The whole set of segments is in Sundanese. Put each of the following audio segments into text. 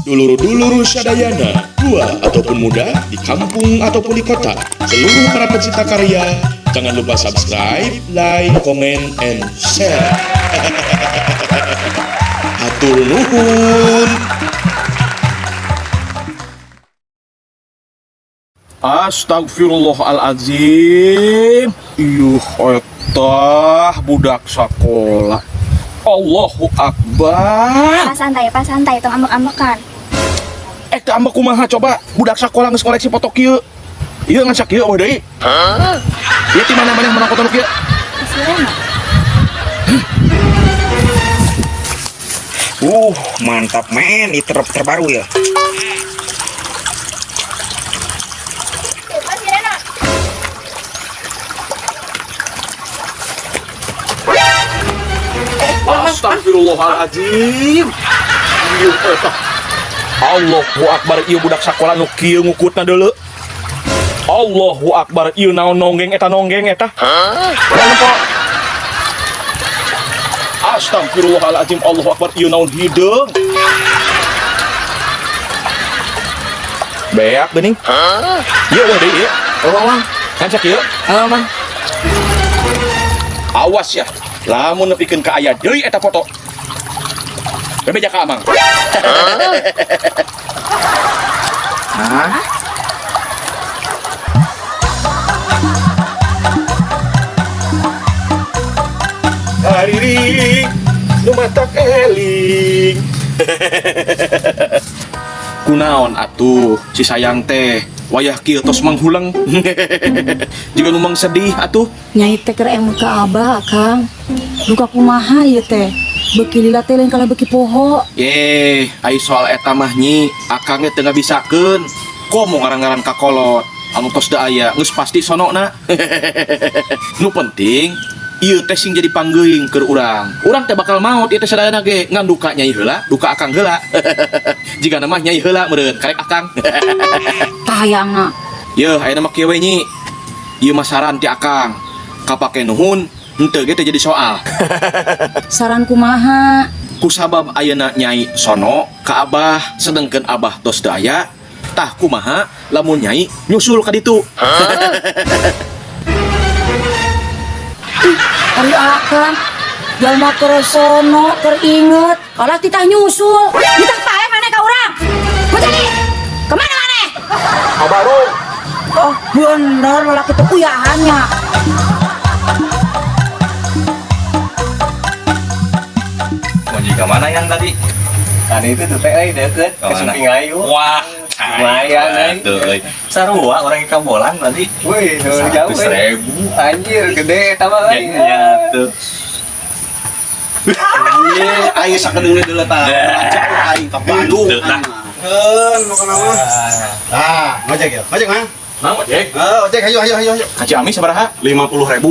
Dulur-dulur sadayana, tua ataupun muda, di kampung ataupun di kota, seluruh para pecinta karya, jangan lupa subscribe, like, comment, and share. Hatur nuhun. Astagfirullahaladzim. Yuh, eta budak sekolah. Allahu Akbar. Pak, santai, Pak, santai, tong ambek-ambekan. Eh, teu ambek kumaha coba? Budak sekolah geus koleksi foto kieu. Ieu ngan sakieu euweuh deui. Ieu ti mana maneh menang foto nu kieu? Sirena. Mantap men, ini terbaru ya. Pak, Sirena. Astagfirullahaladzim. Ieu eta. Allahu Akbar, ieu budak sekolah nu kieu ngukutna deuleu. Allahu Akbar, ieu naon nonggeng eta, nonggeng eta. Hah? Kok? Astagfirullahaladzim, Allahu Akbar, ieu naon hideung. Beak geuning. Ieu euweuh deui ieu. Oh, Mang. Kan sakieu. Halo, Mang. Awas ya. Lamun nepikeun ka aya deui eta foto. Bebeja ka Amang. Hah? Hariring nu matak eling. Kunaon atuh si sayang teh wayah kieu tos manghuleng. Jiga nu mang sedih atuh. Nyai teh keur emut ka Abah, Kang. Duka kumaha ieu teh? Beuki lila teh lain kalah beuki poho. Ye, ai soal eta mah nyi, akang ge teu ngabisakeun. Komo ngaran-ngaran kakolot anu tos da aya geus pasti sonona. Nu penting ieu teh sing jadi panggeuing keur urang. Urang teh bakal maot ieu teh sadayana ge, ngan duka nyai heula, duka akang heula. Jigana mah nyai heula meureun, karek akang. Tah hayangna. Yeuh, ayeuna mah kieu we nyi. Ieu mah saran ti akang. Kapake nuhun, henteu ge teh jadi soal. Saran kumaha? Kusabab ayeuna nyai sono ka Abah, sedengkeun Abah tos teu aya, tah kumaha lamun nyai nyusul ka ditu? Ari Akang jalma keur sono keur inget, kalah titah nyusul. Titah paeh maneh ka urang. Putri, kemana maneh? Ka baru. Oh, bener lalaki teh uyahannya. Mau ke mana yang tadi? Tadi itu tuh teh euy deket ke Kemana? Suping Ayu. Wah, Lumayan, euy. tuh, euy. Sarua orang ikan bolang tadi. Wih, jauh Seratus euy. ribu. Anjir, gede eta mah euy. Ya tuh. Iya, aing sakedeung deuleu tah. Lanjut aing ka Bandung. Teu, tah. Keun nu kana mah. Tah, ngojek ya. Ngojek mah. Nah, ojek. Heeh, ojek ayo ayo ayo ayo. Ka Ciamis sabaraha? 50.000.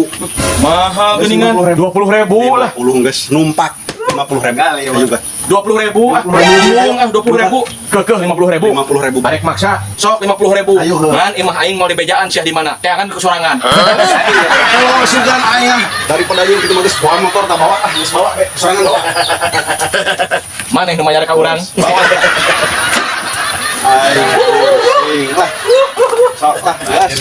Mahal geuningan. 20.000 lah. 50 geus numpak. 50.000. Kali, Ayo gak. 20.000 ah. Bingung ah 20.000. Keukeuh 50.000. 50.000. Arek maksa, sok 50.000. Ayo, heuh. Ngan imah aing mau dibejaan sia di mana? Teangan kesorangan. Elo sugan aing ah. Daripada ieu kitu mah geus bawa motor tak bawa ah, geus bawa we. Sorangan bawa. Maneh nu mayar ka urang. Bawa. Aing pusing lah. Sok lah, gas.